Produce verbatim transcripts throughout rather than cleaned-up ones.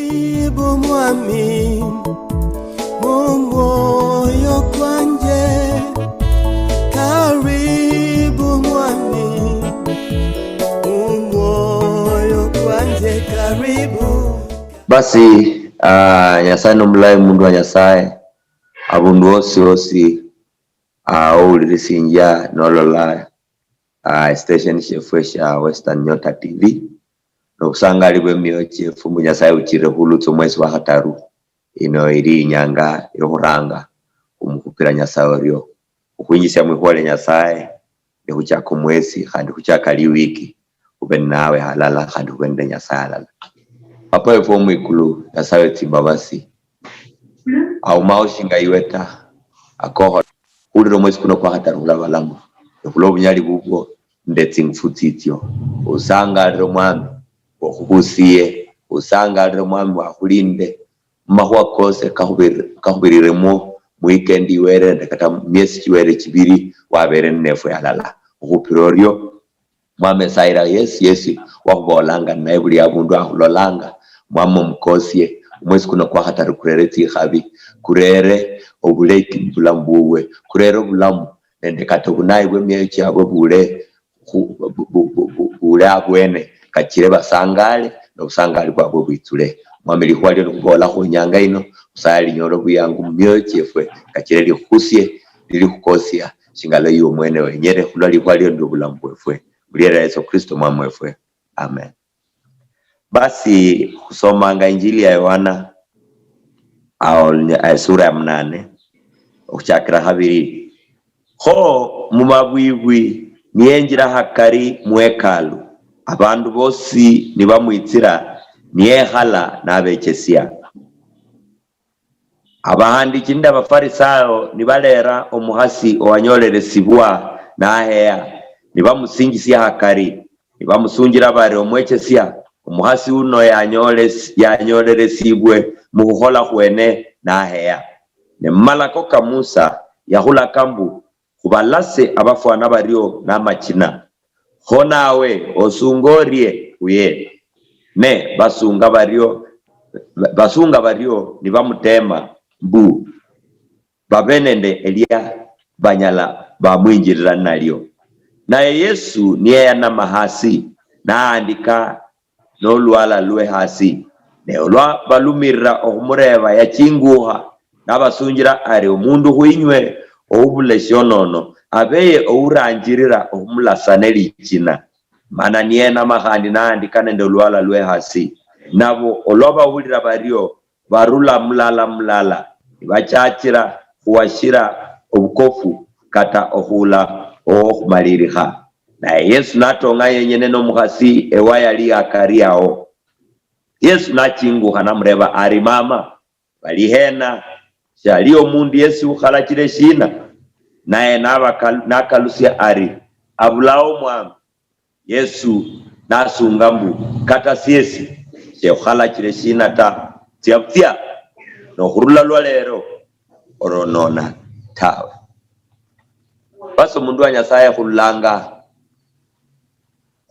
Karibu mwami, mu mwoyo kwanje. Karibu mwami, mu mwoyo kwanje, karibu. Basi, ah, Nyasaye nomulayi, mundu wa Nyasaye, abundu wosi wosi, ah, owulirisinjia nolola, ah, esitesheni shefwe sha Western Nyota T V. Nobusangali bwemioyo chiefu mbu Nyasaye uchire khulutsa omwesi wa khataru. Ino ili inyanga yokhuranga khumukhupira Nyasaye orio, okhwinjisia mwikhuwa lia Nyasaye, nikhuchaka omwesi khandi khuchaka liwiki, khube ninawe halala khandi khube nende Nyasaye halala. Papa wefu womwikulu, Nyasaye wetsimbabasi, aumao shinga iwe ta, akokhola. Khulira omwesi kuno kwa khataru khulaba balamu, nikhulwa obunyali bubwo nende tsingufu tsitsio. Usangalire Omwami okhubusie, usangalire Omwami wakhulinde mumakhuwa kose kakhubir-, kakhubiriremwo muwikendi iwere nende kata mumiesi chiwere chibiri wabere ninefwe halala. Okhupira orio, Mwami esayira yesi yesi wakhubolanga ninaye buli abundu akhulolanga, Mwami omukosie, omwesi kuno kwa khataru kurere tsikhabi, kurere obuleki mubulamu bubwe, kurere obulamu nende kata obunayi bwemioyo chiabwe bule khu-, bu-, bu-, bu-, bu-, bule abwene, kachire basangale, nobusangali bwabwe bwitsule. Mwami, likhuwa lio nikhuboolakho inyanga ino, Nyasaye, linyole obuyangu mumioyo chiefwe, kachire likhukusie, lilikhukosia, shingala iwe mwene wenyere, khulwa likhuwa lio ndio obulamu bwefwe. Muliera Yesu Kristo Mwami wefwe. Amen. Basi, khusomanga Injili ya Yohana, ao, esura ya munane, okhuchakira khabiri. Kho mumabwibwi niyenjira hakari mu hekalu, abandu bosi nibamwitsira, niyekhala nabechesia. Abahandichi nende Abafarisayo nibalera omukhasi owanyoleresibwa naheya, nibamusinjisia hakari, nibamusunjira bari, "Omwechesia, omukhasi uno yanyoles-, yanyoleresibwe mukhukhola khwene naheya. Ne mumalako ka Musa yakhulaka mbu, khubalase abafwana bario namachina. Kho nawe osunga orie khuye?" Ne basunga bario, basunga bario nibamutema mbu babe nende elia banyala bamwinjirira nalio. Naye Yesu niyeyanama hasi, nahandika nolwala lwe hasi. Ne olwa balumirira okhumureba, yachingukha, nabasunjira ari, "Omundu khwinywe oubula eshionono, abeye ouranjirira okhumulasa nelichina." Mana niyenama khandi nahandika nende olwala lwe hasi. Nabo olwa bahulira bario, barula mulala mulala, nibachachira khuwashira obukofu kata okhula okhumalilikha. Naye Yesu natong'a yenyene nomukhasi ewa yali akari ao. Yesu nachingukha namureba ari, "Mama, bali hena? Shaliyo omundu yesi ukhalachile shina?" Naye nabakal-, nakalusia ari, "Abulao, Mwami." Yesu nasunga mbu, "Kata siesi shekhukhalachile shina ta, tsia butsya, nokhurula lwa lero oronona tawe." Basi omundu wa Nyasaye khululanga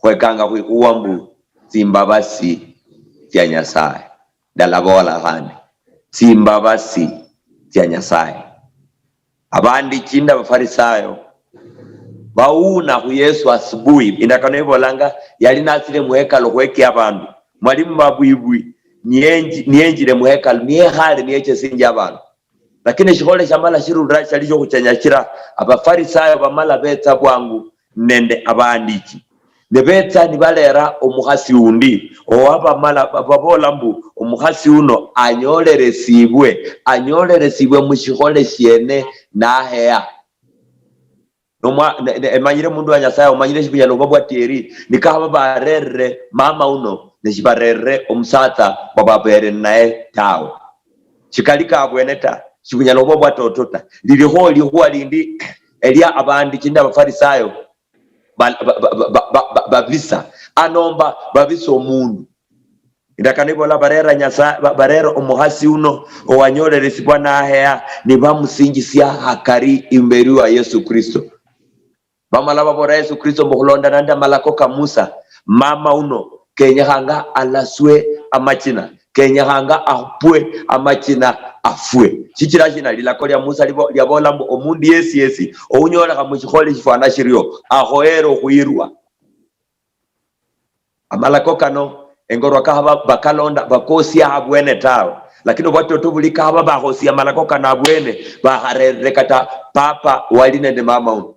khwekanga khwikhuwa mbu tsimbabasi tsia Nyasaye. Ndalaboola khandi, tsimbabasi tsia Nyasaye. Abandichi nende Abafarisayo bawuna khu Yesu asubuhi. Indakano ibolanga yali natsile muhekalu khwekia abandu. Mwali mumabwibwi, niyenji-, niyenjile muhekalu, niyekhale niyechesinjia abandu. Lakini eshikhole shamala shirulira shali shokhuchenya shira Abafarisayo bamala betsa bwangu nende abandichi. Nebetsa nibalera omukhasi undi, owa bamala ba-, babola mbu, "Omukhasi uno anyoleresibwe, anyoleresibwe mushikhole shiene naheya." Nomwa-, ne-, ne-, emanyire mundu wa Nyasaye, omanyire shibunyala oba bwatieri, nikakhaba barerere mama uno, neshibarerere omusatsa wababere ninaye tawe. Shikali kabwene ta, shibunyala oba bwatoto ta. Lilikho likhuwa lindi elia abandichi nende Abafarisayo ba-, ba-, ba-, babisa, anomba babisa omundu. Indakano ibola barera Nyasaye, ba-, barera omukhasi uno owanyoleresibwa naheya, nibamusinjisia hakari imberi wa Yesu Kristo. Bamala babola Yesu Kristo mbu, "Khulondana nende amalako ka Musa, mama uno kenyekhanga alaswe amachina." Kenyekhanga apwe amachina afwe. Shichira shina? Lilako lia Musa libo-, liabola mbu omundu yesi yesi ounyolekha mushikhole shifwana shirio akhoyere okhwirwa. Amalako kano engolwa kakhaba bakalonda bakosia abwene tawe, lakini obwatoto buli kakhaba bakhosia amalako kano abwene, bakharerere kata papa wali nende mama uno.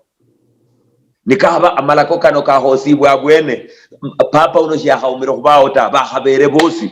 Nikakhaba amalako kano kakhosibwe abwene, m-, papa uno shiakhaumire khubawo ta, bakhabere bosi.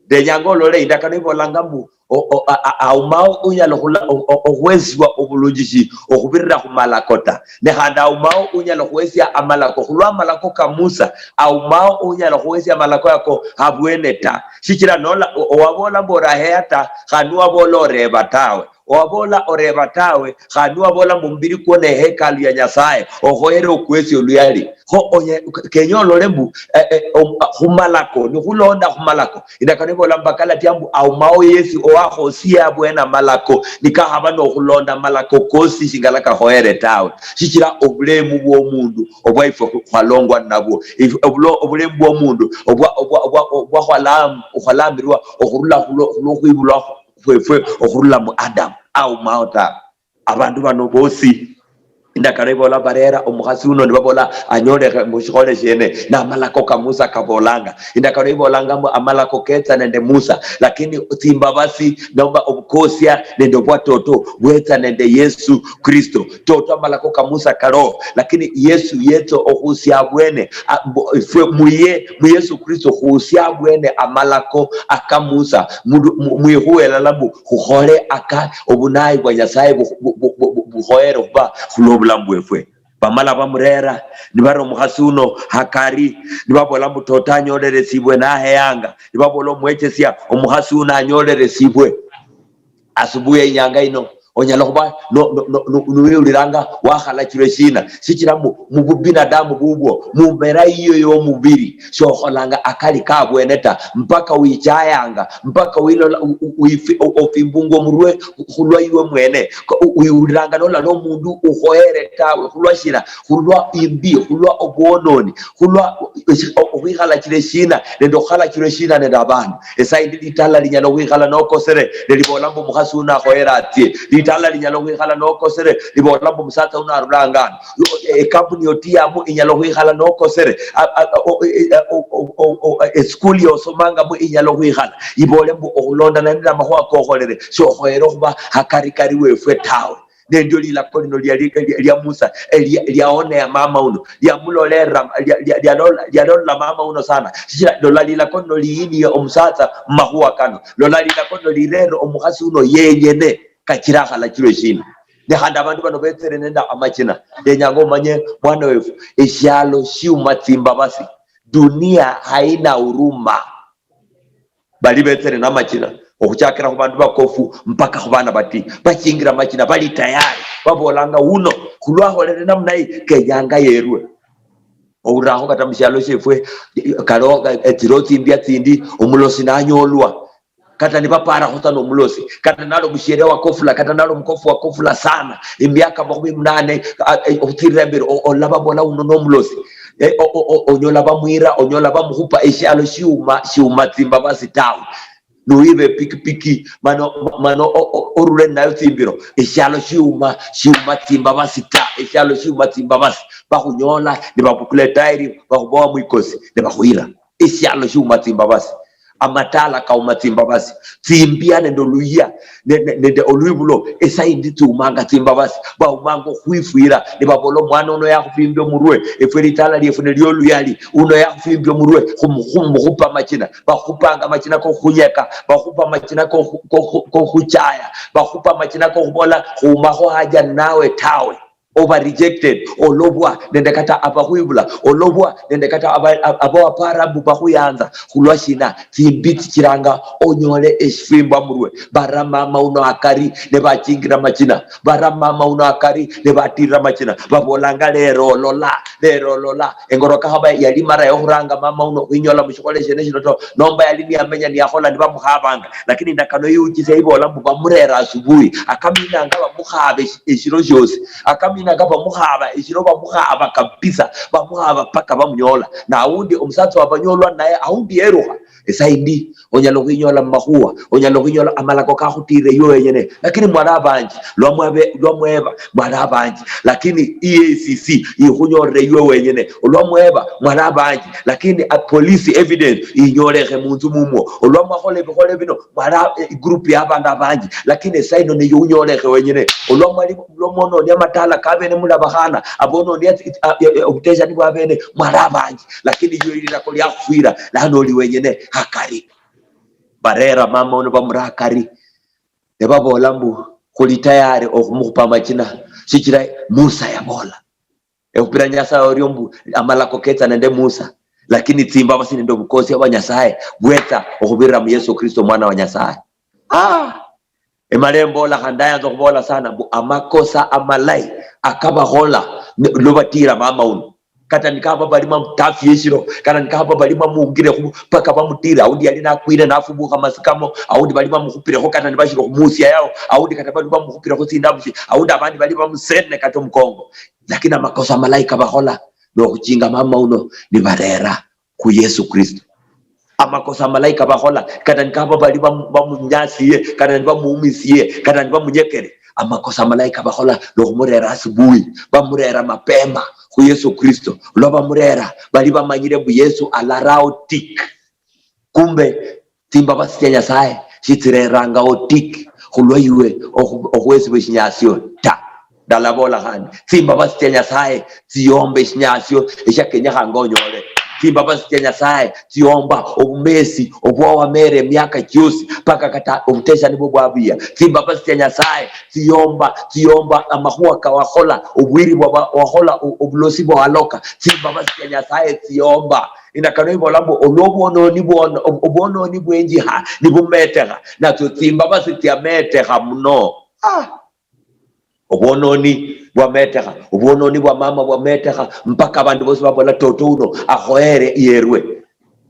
Ndenyanga olole indakano ibolanga mbu, o-, o-, a-, a-, aumao unyala okhula-, o-, o-, okhwesibwa obulunjishi okhubirira khumalako ta, ne khandi aumao unyala okhwesia amalako, khulwa amalako ka Musa, aumao unyala okhwesia amalako yako habwene ta. Shichira nola, o-, owabola mbu oraheya ta, khandi niwabola oreba tawe. Owabola oreba tawe, khandi niwabola mbu omubiri kwo ne hekalu ya Nyasaye, okhoyere okwesia oluyali. Kho onye-, kenya olole mbu, eh, eh, om-, khumalako, nikhulonda khumalako. Indakano ibola mbu Bakalatia mbu aumao yesi owakhosie abwene amalako, nikakhaba nokhulonda amalako kosi shingala kakhoyere tawe. Shichira obulemu bwomundu obwaifwe khu-, khwalongwa nabwo. If-, obulo-, obulemu bwomundu obwa-, obwa-, obwa-, obwakhwalam-, khwalamirwa okhurula khulwo-, khulwokhwibulwa khwefwe okhurula mu Adam, aumao tawe. Abandu bano bosi, indakano ibola barera omukhasi uno nibabola anyolekhe mushikhole shiene, namalako ka Musa kabolanga. Indakano ibolanga mbu amalako ketsa nende Musa, lakini tsimbabasi nomba obukosia nende obwatoto bwetsa nende Yesu Kristo. Toto amalako ka Musa kalo, lakini Yesu yetsa okhusia abwene, a-, mbu-, ifwe muye, mu Yesu Kristo khusia abwene amalako aka Musa. Mundu, mu-, mwikhuwa elala mbu khukhole aka obunayi bwa Nyasaye bu-, bu-, bu-, bu-, bu-, bukhoyere khuba khulwa obulamu bwefwe. Bamala bamurera, nibara omukhasi uno hakari, nibabola mbu toto anyoleresibwe naheyanga, nibabola omwechesia omukhasi uno anyoleresibwe. Asubuhi inyanga ino, onyala khuba no-, no-, no-, no-, niwuliranga wakhalachilwe shina, shichira mu, mu bubinadamu bubwo, mumera yiyo yomubiri, shokholanga akali kabwene ta, mpaka wichayanga, mpaka wilola, u-, u-, wifi-, o-, ofimbunga omurwe khulwa iwe mwene. Ko-, u-, wiwuliranga nolala omundu ukhoyere tawe, khulwa shina? Khulwa imbi, khulwa obwononi, khulwa o-, okhwikhalachila eshina nende okhukhalachilwa eshina nende abandu. Esaa yindi litala linyala okhwikhala nokosere, nelibola mbu omukhasi uno akhoyere atsie. Litala linyala okhwikhala nokosere, libola mbu omusatsa uno arulanga ano. Ekampuni yotiyamu inyala okhwikhala nokosere. A-, a-, o-, e-, e-, o-, o-, o-, o-, esikuli yosomangamu inyala okhwikhala ibole mbu okhulondana nende amakhuwa kokholere, shokhoyere okhuba hakarikari wefwe tawe. Nendio lilako lino lia, lia, lia, lia Musa, eh, lia, liaonea mama uno, liamulolera, lia, lia, lialola, lialola mama uno sana. Shichira lola lilako lino liinie omusatsa mumakhuwa kano. Lola lilako lino lirere omukhasi uno yenyene, kachira akhalachilwe shina. Ne khandi abandu bano betsere nende amachina. Ndenyanga omanye, mwana wefu, eshialo shiuma tsimbabasi. Dunia haina huruma. Bali betsere namachina, okhuchakira khubandu bakofu mpaka khubana bati, bachingira amachina, bali tayari, babolanga, "Uno khulwakholere namna hii, kenyanga yerwe." Ourakho kata mushialo shiefwe, kalo, etsiro tsimbia tsindi, omulosi nanyolwa. Kata nibaparakho tsa nomulosi, kata nali omushiere wa kofula, kata nali omukofu wa kofula sana, emiaka makhumi munane, a, e, okhutsirira imberi, o-, olaba bola uno nomulosi. Eh, o-, o-, o-, onyola bamwira, onyola bamukhupa, eshialo shiuma, shiuma tsimbabasi tawe. Nowiba epikipiki, mano, mano o-, o-, orule nayo tsimbiro, eshialo shiuma, shiuma tsimbabasi ta, eshialo shiuma tsimbabasi. Bakhunyola, nibabukula etairi, bakhubowa mwikosi, nibakhwira. Eshialo shiuma tsimbabasi. Amatala kauma tsimbabasi, tsimbia nende oluyia, ne-, ne-, nende olwibulo, esaindi tsiumanga tsimbabasi, baumanga okhwifwira, nibabola, "Omwana ono yakhufimbia omurwe, efwe litala liefwe nelioluyali, uno yakhufimbia omurwe, khumu-, khumukhupa amachina." Bakhupanga amachina kokhunyeka, bakhupa amachina kokhu-, kokhu-, kokhuchaya, bakhupa amachina kokhubola, "Khumakho haja ninawe tawe." Oba rejected, olobwa nende kata abakhwibula, olobwa nende kata aba-, ab-, abo apara mbu bakhuyanza. Khulwa shina? Tsimbi tsichiranga onyole eshifimba murwe. Bara mama uno akari, nebachingira amachina. Bara mama uno akari, nebatirira amachina. Babolanga, "Lero olola, lero olola." Engoro kakhaba yali mara yokhuranga mama uno khwinyola mushikhole shiene shino to, nomba yali niyamenya niyakhola nibamukhabanga. Lakini indakano yuchisia ibola mbu bamurera asubuhi. Akaminanga bamukhabe eshi-, eshiro shiosi. Akami- Nanga bamukhaba, eshiro bamukhaba kabisa, bamukhaba paka bamunyola. Na aundi omusatsa wabanyolwa naye, aundi yerukha. Esaindi, onyala okhwinyola mumakhuwa, onyala okhwinyola amalako kakhutire iwe wenyene. Lakini mwali abanji, lwa mwabe-, lwa mweba, mwali abanji. Lakini E A C C ikhunyorire iwe wenyene, olwa mweba, mwali abanji. Lakini a police evidence inyolekhe munzu mumwo, olwa mwakhola ebikhole bino, mwali a-, e-, group ya abandu abanji. Lakini esaino niyo unyolekhe wenyene, olwa mwali, olwa mwononia amatala kabene mulabakhana, abononia tsi-, a-, e-, e-, obuteshani bwabene, mwali abanji. Lakini iwe lilako liakhufwira, lano oli wenyene hakari. Barera mama uno bamura hakari, nebabola mbu, "Khuli tayari okhumukhupa amachina, shichira Musa yabola." Ekhupira Nyasaye orio mbu, "Amalako ketsa nende Musa, lakini tsimbabasi nende obukosia bwa Nyasaye bwetsa okhubirira mu Yesu Kristo, Omwana wa Nyasaye." Ah! Emala embola, khandi ndayanza okhubola sana mbu, amakosa amalayi akabakhola ne-, lwa batira mama uno. Kata nikaba bali bamutafia eshiro, kata nikaba bali bamungirekhu paka bamutire, aundi yali nakwire nafubukha masikamo, aundi bali bamukhupirekho kata nibashiri okhumusia yao, aundi kata bali bamukhupirekho tsindabusi, aundi abandi bali bamusene kata omukongo. Lakini amakosa amalayi kabakhola nokhuchinga mama uno nibarera khu Yesu Kristo. Amakosa amalayi kabakhola, kata nikaba bali bamu-, bamunyasiye, kata nibamuumisie, kata nibamunyekere, amakosa amalayi kabakhola nokhumurera asubuhi, bamurera mapema khu Yesu Kristo. Lwa bamurera, bali bamanyire mbu Yesu alarao tik. Kumbe, tsimbabasi tsia Nyasaye shitsirerangao tik khulwa iwe okhu-, okhwesibwa eshinyasio ta. Ndalabola khandi, tsimbabasi tsia Nyasaye tsiyomba eshinyasio eshia kenyekhanga onyole. Tsimbabasi tsia Nyasaye tsiyomba obumesi obwa wamere emiaka chiosi, paka kata obutesha nibwo bwabuya. Tsimbabasi tsia Nyasaye tsiyomba, tsiyomba amakhuwa kawakhola, obwiri bwa wa-, wakhola, o-, obulosi bwa waloka. Tsimbabasi tsia Nyasaye tsiyomba. Indakano ibola mbu, "Olwo obwononi bwono-, ob-, obwononi bwenjiha nibumetekha, natsio tsimbabasi tsiametekha muno." Ah! Obwononi bwametekha, obwononi bwa mama bwametekha, mpaka abandu bosi babola, "Toto uno akhoyere yerwe."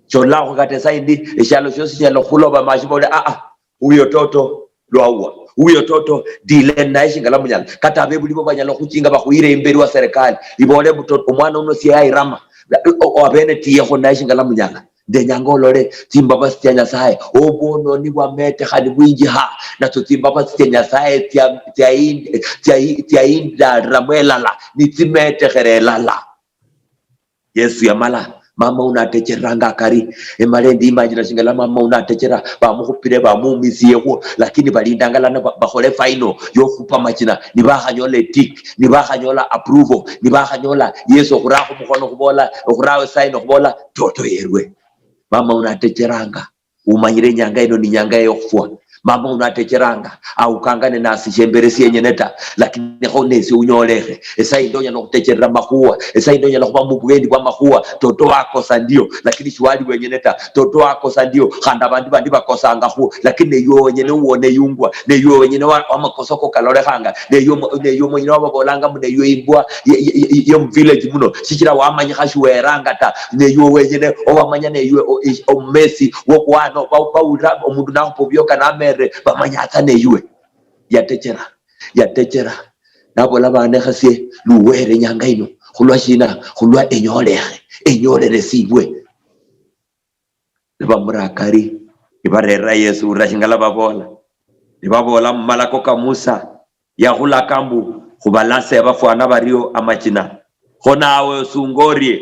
Cholakho kata esaindi, eshialo shiosi shinyala khuloba mashibole, "Ah, ah, huyo toto lwawa, huyo toto dile naye shingala munyala." Kata abebuli bo banyala khuchinga bakhuyire imberi wa serikali, ibole mbu, "Toto, omwana uno siyairama, o-, o-, abene tiyekho naye shingala munyala." Ndenyanga olole tsimbabasi tsia Nyasaye, obwononi bwametekha nibwinjiha, natsio tsimbabasi tsia Nyasaye tsia-, tsia-, tsia-, tsiaindarira mwelala, nitsimetekhera elala. Yesu yamala, mama uno atechereranga akari, emala endimanyira shingala mama uno atechera, bamukhupire, bamuumisiekho, lakini balindanga lano ba-, bakhole final yokhupa amachina, nibakhanyola etik, nibakhanyola approval, nibakhanyola Yesu okhurakho mukhono khubola, okhurawo sign okhubola, "Toto yerwe." Mama uno atecheranga, umanyire inyanga ino ni inyanga yokhufwa. Mama uno atecheranga, aukanga nenasi shembere sienyene ta, lakini kho nesi unyolekhe. Esaindi onyala okhutecherera makhuwa, esaindi onyala khuba mubwendi bwa makhuwa, toto wakosa ndio, lakini shiwali wenyene ta, toto wakosa ndio, khandi abandu bandi bakosangakhu, lakini neywe wenyene uwone yungwa, neywe wenyene wa-, wamakosa ko kalolekhanga, neywe mo-, neywe mwenyene wababolanga mbu neywe imbwa ye, ye, ye, ye mu village muno, shichira wamanyikha shiweranga ta, neywe wenyene owamanya, neywe o-, i-, omumesi wokhwana, ba-, bawulira omundu nakhupa obioka namerere, bamanya atsa neywe. Yatechera, yatechera. Nabola, "Banekhasie luwere inyanga ino. Khulwa shina? Khulwa enyolekhe, enyoleresibwe." Nibamura akari, nibarerera Yesu, wulira shingala babola. Nibabola, "Mumalako ka Musa yakhulaka mbu khubalase abafwana bario amachina. Kho nawe osunga orie?"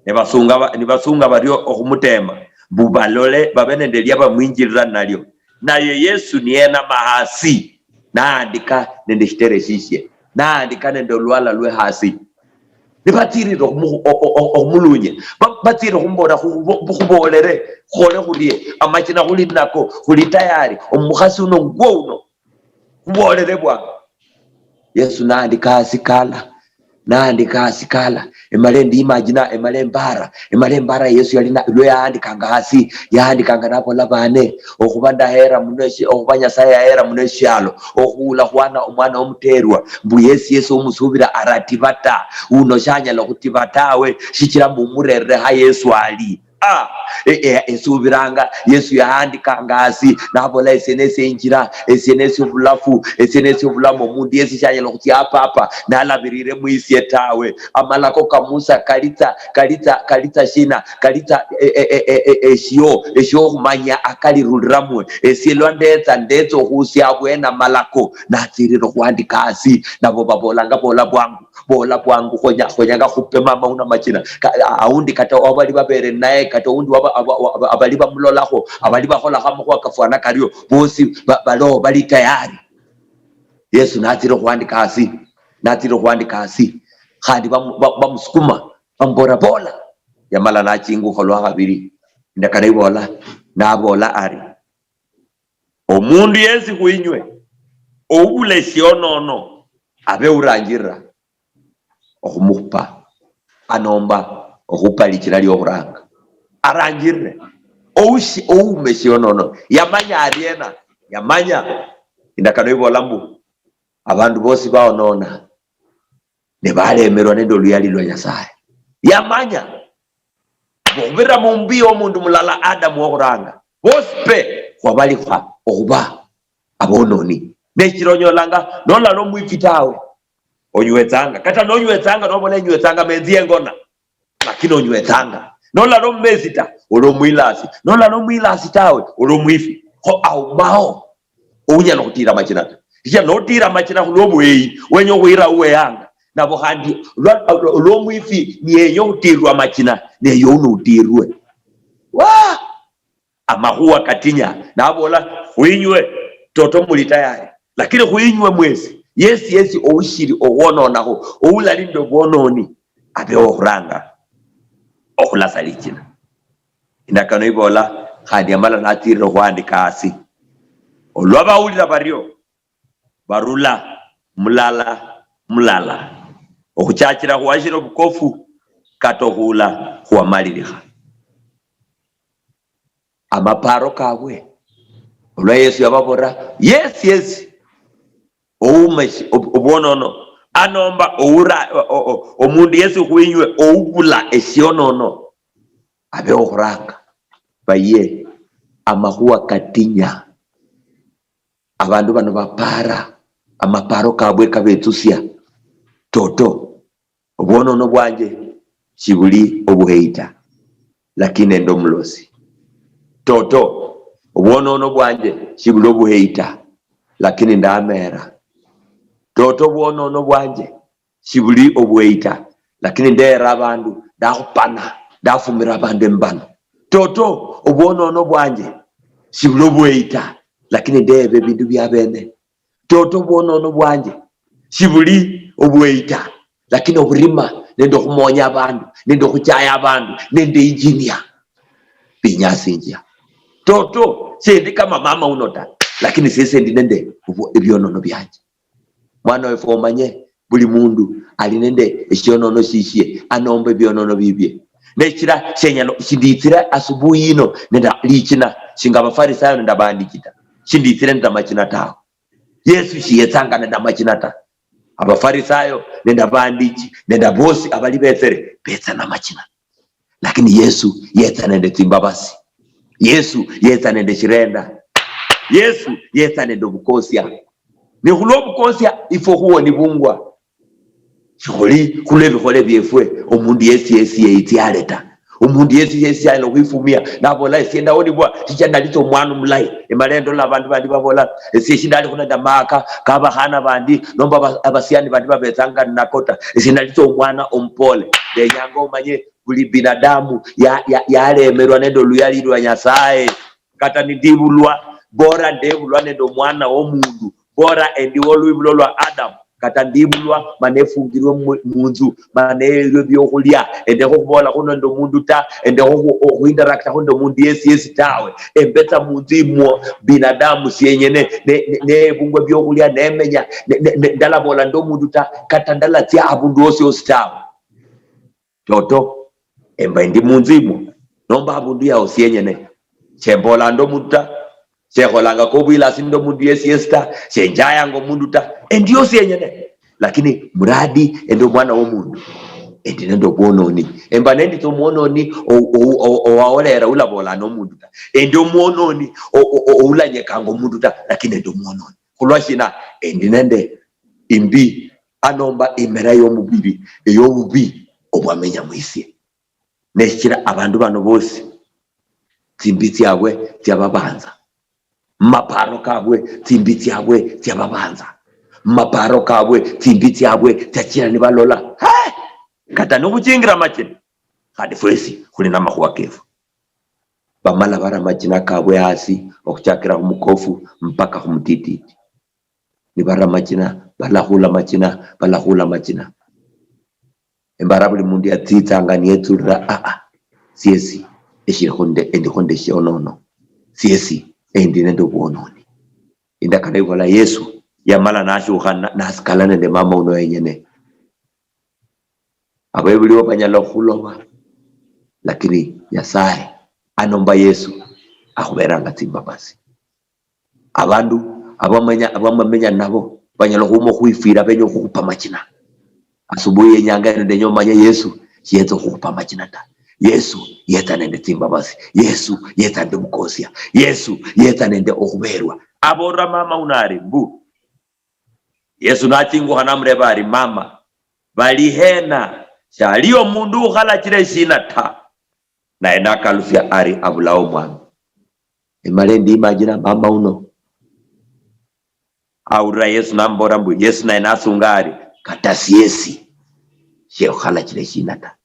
Nibasunga ba-, nibasunga bario okhumutema, mbu balole babe nende lia bamwinjilira nalio. Naye Yesu niyenama hasi, naandika nende shitere shishie, naandika nende olwala lwe hasi. Nibatsirira okhumu-, o-, o-, o-, okhumulunya. Ba-, batsirira okhumubola, "Khu-, khu-, khubolere, khole khurie? Amachina khuli nako, khuli tayari. Omukhasi uno ngwo uno. Khubolere bwangu." Yesu naandika hasi kala, naandika hasi kala. Emala endi imagine, emala embara, emala embara Yesu yali na-, lwe yaandikanga hasi, yaandikanga nabola, "Bane, okhuba ndahera muno eshi-, okhuba Nyasaye yahera muno eshialo, okhuula khwana omwana womuterwa, mbu yesi yesi omusubira aratiba ta, uno shanyala okhutiba tawe, shichira mbu umurerere ha Yesu ali." E- e- esuubiranga. Yesu yahandikanga hasi, nabola, "Esie nesie injira, esie nesie obulafu, esie nesie obulamu, omundu yesi shanyala okhuchia ha Papa nalabirire mwisie tawe." Amalako ka Musa kalitsa, kalitsa, kalitsa shina? Kalitsa e- e- e- e- e- eshio, eshiokhumanya akaliruliramo. Esie lwa ndetsa, ndetsa okhusia abwene amalako, natsirira okhwandika hasi. Nabo babolanga, "Bola bwangu, bola bwangu, khonya, khonyanga khupe mama uno amachina." Ka- aundi kata abali babere naye, kata aundi waba- aba- aba- abali bamulolakho, abali bakholakho amakhuwa kafwana kario, bosi ba- baloo bali tayari. Yesu natsira okhwandika hasi, natsira okhwandika hasi, khandi bamu- ba- bamusukuma, bamubola, "Bola." Yamala nachingukha lwa khabiri, indakano ibola, nabola ari, "Omundu yesi khwinywe oubula esionono abe uranjirira okhumukhupa, anomba okhupa lichina liokhuranga, aranjirire oushi- oume esionono." Yamanya ariena? Yamanya indakano ibola mbu abandu bosi baonona ne balemerwa nende oluyali lwa Nyasaye. Yamanya mbu okhubirira mumbi yomundu mulala Adamu wokhuranga, bosi pe khwabalikhwa okhuba abononi. Nechira onyolanga nolala omwifi tawe, onywetsanga. Kata nonywetsanga nobola, "Enywetsanga menzi engona," lakini onywetsanga. Nolala omumesi ta, oli omwilasi. Nolala omwilasi tawe, oli omwifi. Kho aumao ounyala okhutira amachina ta. Shichira notira amachina khulwobuheyi, wenya okhwira uweyanga. Nabo khandi lwa- olwomwifi niyenya okhutirwa amachina, neye uno utirwe. Wa! Amakhuwa katinya, nabola, "Khwinywe toto muli tayari, lakini khwinywe mwesi, yesi yesi oushiri okhwononakho, oulali nende obwononi, abe okhuranga okhulasa lichina." Indakano ibola, khandi yamala natsirira okhwandika hasi. Olwa bawulira bario, barula mulala mulala, okhuchachira khuwashira obukofu kata okhuula khuwamalilikha. Amaparo kabwe, olwa Yesu yababorera, "Yesi yesi oume eshi- ob- obwonono, anomba oura- o- o- o- omundu yesi khwinywe oubula esionono, abe okhuranga." Baye, amakhuwa katinya. Abandu bano bapara, amaparo kabwe kabetsusia. Toto, obwonono bwanje shibuli obuheyi ta, lakini ndi omulosi. Toto, obwonono bwanje shibuli obuheyi ta, lakini ndameera. Toto, obwonono bwanje shibuli obuheyi ta, lakini ndeera abandu, ndakhupana, ndafumira abandu embano. Toto, obwonono bwanje shibuli obuheyi ta, lakini ndeeba ebindu bia bene. Toto, obwonono bwanje shibuli obuheyi ta, lakini okhurima nende okhumoonya abandu nende okhuchaya abandu nende injinia binyasinjia. Toto, sendi kama mama uno ta, lakini sese ndi nende obwo- ebionono bianje. Mwana wefu, omanye buli mundu ali nende eshionono shishie, anomba ebionono bibie. Nechira shenyala, shinditsire asubuhi yino nende lichina shinga Abafarisayo nende abandiki ta. Shinditsire nende amachina tawe. Yesu shiyetsanga nende amachina ta. Abafarisayo nende abandiki nende abosi abali betsere betsa namachina. Lakini Yesu yetsa nende tsimbabasi. Yesu yetsa nende shirenda. Yesu yetsa nende obukosia. Ne khulwa obukosia ifwe khuwonibungwa. Shikhuli khulwa ebikhole biefwe, omundu yesi yesi yeyitsiale ta. Omundu yesi yesi anyala okhwifumia nabola, "Esie ndawonibwa shichira ndalitsa omwana omulayi." Emala endola abandu bandi babola, "Esie shindali khuna nende amaka kabakhana bandi nomba aba- abasiani bandi babetsanga ninako ta. Esie ndalitsa omwana omupole." Ndenyanga omanye buli binadamu ya- ya- yalemerwa nende oluyali lwa Nyasaye. Kata nindibulwa, bora ndebulwa nende omwana womundu, bora endiwo olwibulo lwa Adamu. Kata ndibulwa mana efungirwe mu- munzu, mana erwe ebiokhulia, endekhe okhubola khuno nende omundu ta, endekhe okhu- okhuinteraktakho nende omundu yesi yesi tawe. Embetsa munzu imwo binadamu sienyene, ne- ne- nebungwa ebiokhulia nemenya, ne- ne- ne- ndalabola nende omundu ta, kata ndalatsia abundu wosi wosi tawe. Toto, emba endi munzu imwo, nomba abundu yawo sienyene. Shembolanga omundu ta, shekholanga kobwilasi nende omundu yesi yesi ta, shenjayanga omundu ta, endio sienyene. Lakini muradi endi omwana womundu, Endi nende obwononi. Emba nendi tsa omwononi o-, o-, o-, owaolera ulabolana omundu ta. Endi omwononi o-, o-, o-, oulanyekanga omundu ta, lakini endi omwononi. Khulwa shina? Endi nende imbi anomba imera yomubiri eyobubi obwamenya mwisie. Neshichira abandu bano bosi tsimbi tsiabwe tsiababanza. Mumaparo kabwe tsimbi tsiabwe tsiababanza. Mumaparo kabwe tsimbi tsiabwe tsiachira nibalola, "He! Kata nikhuchingira amachina, khandi fwesi khuli namakhuwa kefu." Bamala bara amachina kabwe hasi, okhuchakira khumukofu mpaka khumutititi. Nibara amachina, balakhula amachina, balakhula amachina. Embara buli mundu yatsitsanga niyetsulira, "Aa, siesi, eshilikho nde, endikhwo nde shionono. Siesi, endi nende obwononi." Indakano ibola Yesu yamala nashukha na-, nasikala nende mama uno yenyene. Abebuli bo banyala okhuloba, lakini Nyasaye anomba Yesu akhuberanga tsimbabasi. Abandu abamenya, abamamenya nabo banyala okhuma okhwifwira, benya okhukhupa amachina. Asubuhi yenyanga eno ndenya omanye Yesu shiyetsa okhukhupa amachina ta. Yesu yetsa nende tsimbabasi. Yesu yetsa nende obukosia. Yesu yetsa nende okhuberwa. Abolera mama uno ari mbu, Yesu nachingukha namureba ari, "Mama, bali hena? Shaliyo omundu ukhalachira eshina ta." Naye nakalusia ari, "Abulao, mwami." Emale ndi imagine mama uno. Aulira Yesu nambola mbu, Yesu naye nasunga ari, "Kata siesi shekhukhalachira eshina ta.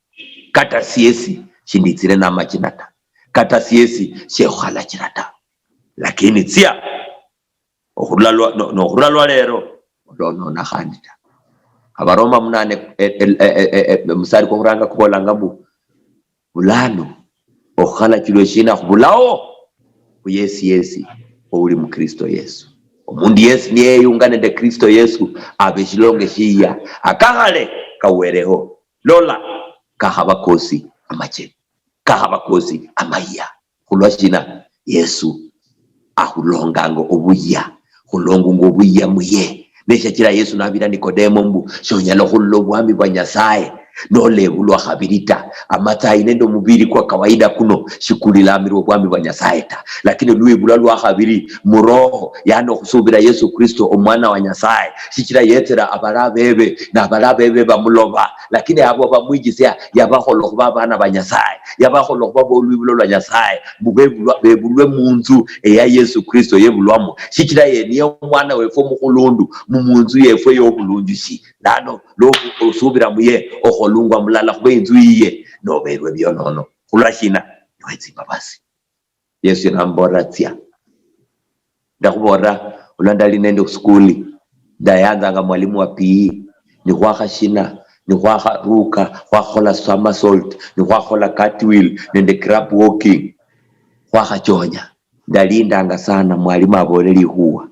Kata siesi shinditsire namachina ta. Kata siesi shekhukhalachira ta. Lakini tsia, okhurula lwa, no, nokhurula lwa lero, olonona khandi ta." Abaroma munane, e, e, e, e, e, e, musari kwokhuranga kubolanga mbu, "Bulano okhukhalachilwa eshina khubulao khu yesi yesi ouli mu Kristo Yesu." Omundu yesi niyeyunga nende Kristo Yesu, aba eshilonge shiyia, akakhale kawereho. Lola, kakhaba kosi amacheni, kakhaba kosi amayia. Khulwa shina? Yesu akhulonganga obuyia, khulonganga obuyia muye. Neshachira Yesu nabira Nikodemo mbu, "Shonyala okhulola obwami bwa Nyasaye nolebulwa khabiri ta." Amatsayi nende omubiri kwa kawaida kuno shikulilamirwa obwami bwa Nyasaye ta, lakini lwibulwa lwa khabiri muroho, yani okhusubira Yesu Kristo, omwana wa Nyasaye, shichira yetsera abali abebe, nabali abebe bamuloba. Lakini abo bamwijisia, yabakhola okhuba abana ba Nyasaye, yabakhola okhuba bolwibulo lwa Nyasaye, mbu bebulwa, bebulwe munzu eya Yesu Kristo yebulwamo, shichira ye niye omwana wefwe omukhulundu mu munzu yefwe yobulunjushi. Lano losubira muye, okholungwa mulala khuba inzu yiye, noberwe bionono. Khulwa shina? Niwe tsimbabasi. Yesu namboolera, "Tsia." Ndakhuboolera, olwa ndali nende khusukuli, ndayanzanga mwalimu wa P E. Nikhwakhashina, nikhwakharuka, khwakhakhola somersault, nikhwakhola cartwheel nende crab walking, khwakhachonya. Ndalindanga sana mwalimu aboole likhuwa.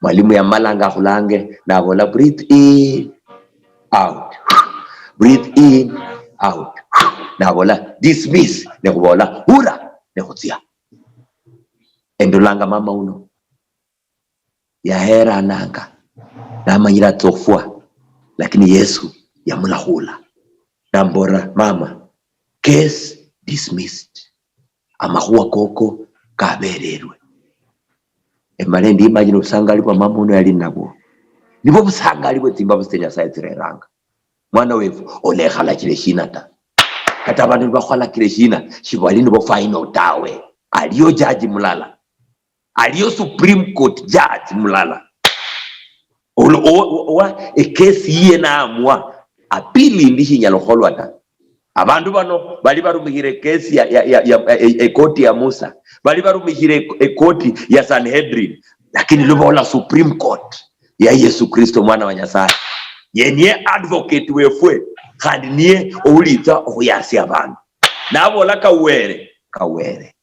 Mwalimu yamalanga akhulange, nabola, "Breathe in, out. Breathe in, out." Nabola, "Dismiss." Nekhubola, "Hura." Nekhutsia. Endolanga mama uno yaherananga, namanyire atsa okhufwa, lakini Yesu yamulakhula. Nambola, "Mama, case dismissed." Amakhuwa koko kabererwe. Emale ndi imagine obusangali bwa mama uno yali nabwo. Nibwo busangali bwe tsimbabazi tsia Nyasaye tsireranga. Mwana wefu, olekhalachile shina ta. Kata abandu nibakhwalakile shina, shibali nibo final tawe. Aliyo jaji mulala. Aliyo Supreme Court judge mulala. Olo-, owa, owa, owa ekesi yiye naamua, apili indi shinyala okholwa ta. Abandu bano bali barumikhire ekesi ya, ya, ya, ya, e, e, ekoti ya Musa. Bali barumikhire ek-, ekoti ya Sanhedrin. Lakini lubola Supreme Court ya Yesu Kristo, Mwana wa Nyasaye. Ye niye advocate wefwe, khandi niye oulitsa okhuyasia abandu. Nabola, "Kawere, kawere."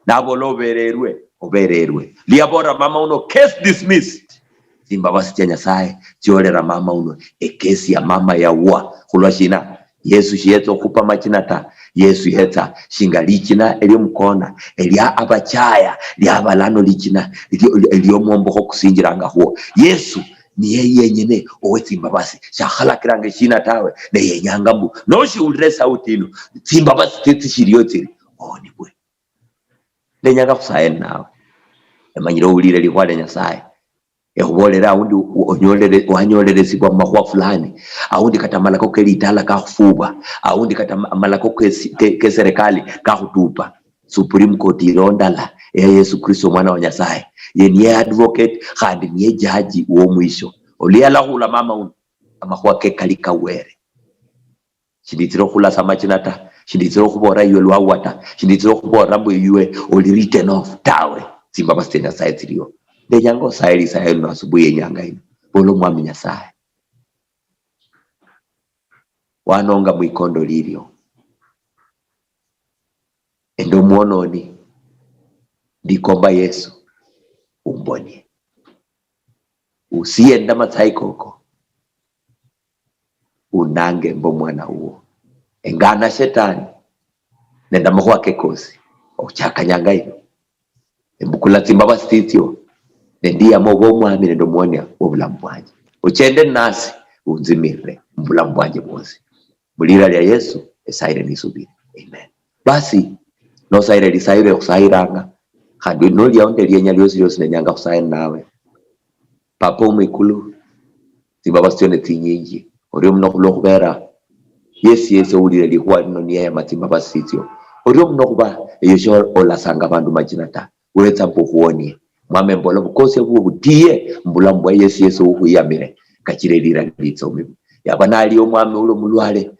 Nabola, "Obererwe, obererwe." Liabola mama uno, "Case dismissed." Tsimbabasi tsia Nyasaye tsiolera mama uno. Ekesi ya mama yawa. Khulwa shina? Yesu shiyetsa okhupa amachina ta. Yesu yetsa shinga lichina eliomukona, elia abachaya, liaba lano lichina elio-, eliomwombokho kusinjirangakhwo. Yesu niye yenyene owe tsimbabasi, shakhalakiranga eshina tawe, ne yenyanga mbu noshiulira esauti ino, tsimbabasi tsie tsishiliyo tsiri, ohonibwe. Ndenyanga khusaye ninawe, emanyire owulire likhuwa lia Nyasaye. Ekhubolere aundi onyolere, wanyoleresibwa mumakhuwa fulani, aundi kata amalako kelitala kakhufuba, aundi kata ama-, amalako kesi-, ke-, keserikali kakhutupa. Supreme Court ilo ndala eya Yesu Kristo, omwana wa Nyasaye. Ye niye advocate khandi niye jaji womwisho. Oli yalakhula mama uno, amakhuwa ke kali kawere. Shinditsire okhulasa amachina ta, shinditsire okhuboolera iwe lwauwa ta, shinditsire okhuboolera mbu iwe oli written off tawe. Tsimbabasi tsia Nyasaye tsiliyo. Ndenyanga osaye lisaye lino asubuhi yenyanga ino, bola, Omwami Nyasaye, wanonga mwikondo lilio, ende omwononi, ndikomba Yesu umbonie, usiye nende amatsayi koko, unange mbe omwana wuwo. Engana shetani nende amakhuwa ke kosi, okhuchaka nyanga ino. Embukula tsimbabasi tsitsio, nendiyama obe omwami nende omuonia wobulamu bwanje. Ochende nasi, unzimirire mubulamu bwanje bwosi. Mulira lia Yesu esayire nisubire. Amen. Basi, nosayire lisayiro ekhusayiranga, khandi noliao nde lienya liosi liosi, nenyanga khusayira nawe. Papa omwikulu, tsimbabasi tsio netsinyinji. Orio muno khulwokhubera yesi yesi owulire likhuwa lino niyeyama tsimbabasi tsitsio. Orio muno khuba eyo sho olasanga abandu machina ta. Wetsa mbu okhuonie. Mwami, embola obukosia bubwo butiye mubulamu bwa yesi yesi oukhwiyamire, kachira elira litsa omibu. Yaba nali omwami uli omulwale,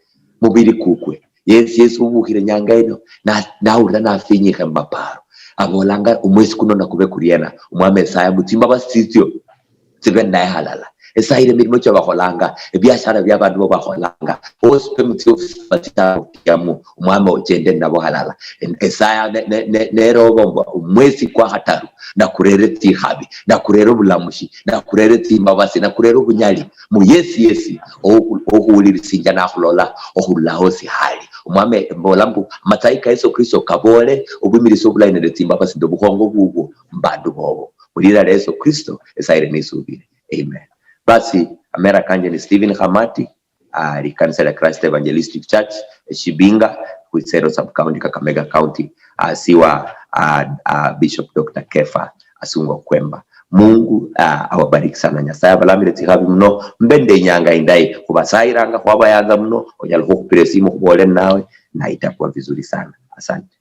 mubiri kukwe, yesi yesi ubukhire nyanga ino, na-, nawulira nafinyikha mumaparo. Abolanga, omwesi kuno nakube kuriena? Omwami esaya mbu tsimbabasi tsitsio tsibe ninaye halala. Esayire emirimo chia bakholanga, ebiashara bia abandu bo bakholanga, bosi be mutsiofisi batsiamo, omwami ochende ninabo halala. En-, esaya ne-, ne-, ne-, neroba mbu omwesi kwa khataru nakurere tsikhabi, nakurere obulamushi, nakurere tsimbabasi, nakurere obunyali, mu yesi yesi okhu-, okhuwulirisinja nakhulola okhurula hosi hali. Omwami, mbola mbu amatsayi ka Yesu Kristo kabole obwimirisi obulayi nende tsimbabasi nende obukhongo bubwo mubandu bobo. Mulira lia Yesu Kristo esayire nisubire. Amen. Basi, amera kanje ni Stephen Khamati, ah, likanisa lia Christ Evangelistic Church, Shibinga, Khwitsero Sub-County, Kakamega County, ah, siwa, ah, ah, Bishop Doctor Kefa Asungwa Kwemba. Mungu, ah, awabariki sana. Nyasaye abalamire tsikhabi muno. Mbe nende inyanga indayi. Khubasayiranga, khwabayanza muno. Onyala khukhupira esimu, khubole ninawe, na itakuwa vizuri sana. Asante.